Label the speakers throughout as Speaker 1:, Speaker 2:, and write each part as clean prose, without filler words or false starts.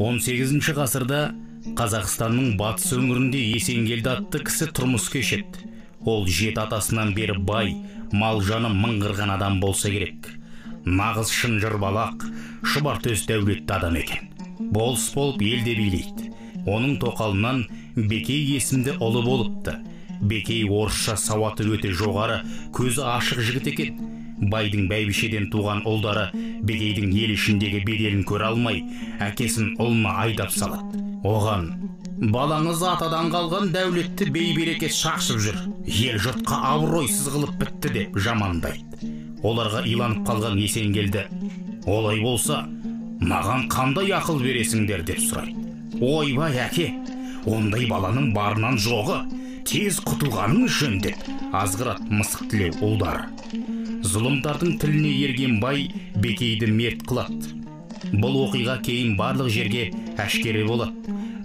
Speaker 1: 18 ғасырда Қазақстанның батыс өңірінде Есенгелді атты кісі тұрмыс кешеді. Ол жеті атасынан бері бай, мал жаны мыңғырған адам болса керек. Нағыз шынжыр балақ, шұбар төс дәулетті адам екен. Болыс болып елде билейді. Оның тоқалынан Бекей есімді ұлы болыпты. Бекей орысша сауаты өте жоғары, көзі ашық жігіт екен. Байдың бәйбішеден туған ұлдары Бекейдің ел ішіндегі беделін көре алмай, әкесін ұлына айдап салады. Оған: «Балаңыз атадан қалған дәулетті бейберекет шашып жүр, ел жұртқа абыройсыз қылып бітті» деп жамандайды. Оларға иланып қалған Есенгелді: «Олай болса, маған қандай ақыл бересіңдер?» деп сұрайды. «Ойбай, әке, ондай баланың барынан жоғы, тез құтылғаның жөн» деп азғырады мысық тілеу ұлдары. Зұлымдардың тіліне ерген бай Бекейді мерт қылады. Бұл оқиға кейін барлық жерге әшкере болады.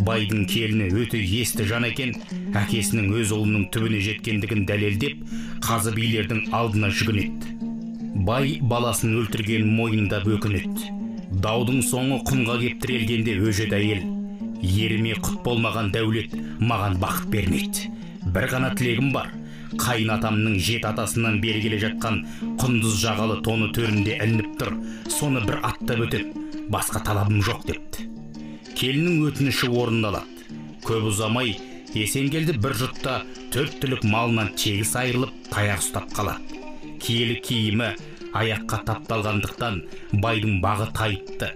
Speaker 1: Байдың келіні өте есті жан екен, әкесінің өз ұлының түбіне жеткендігін дәлелдеп, қазы билердің алдына жүгінеді. Бай баласын өлтірген мойындап өкінеді. Даудың соңы құмға кеп тірелгенде өжет әйел: «Еріме құт болмаған дәулет маған бақыт бермейді. Бір ғана тілегім бар. Қайын атамның жеті атасынан бері келе жатқан құндыз жағалы тоны төрінде ілініп тұр. Соны бір аттап өтем, басқа талабым жоқ» депті. Келіннің өтініші орындалады. Көп ұзамай Есенгелді бір жұтта төрт түлік малынан тегіс айырылып, таяқ ұстап қалады. Киелі киімі аяққа тапталғандықтан байдың бағы тайыпты.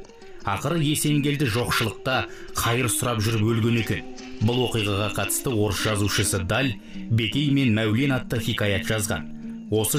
Speaker 1: Ақыры Есенгелді жоқшылықта қайыр сұрап жүріп өлген екен. Бұл оқиғаға қатысты орыс жазушысы Даль Бекей мен Мәулен атты хикаят жазған. Осы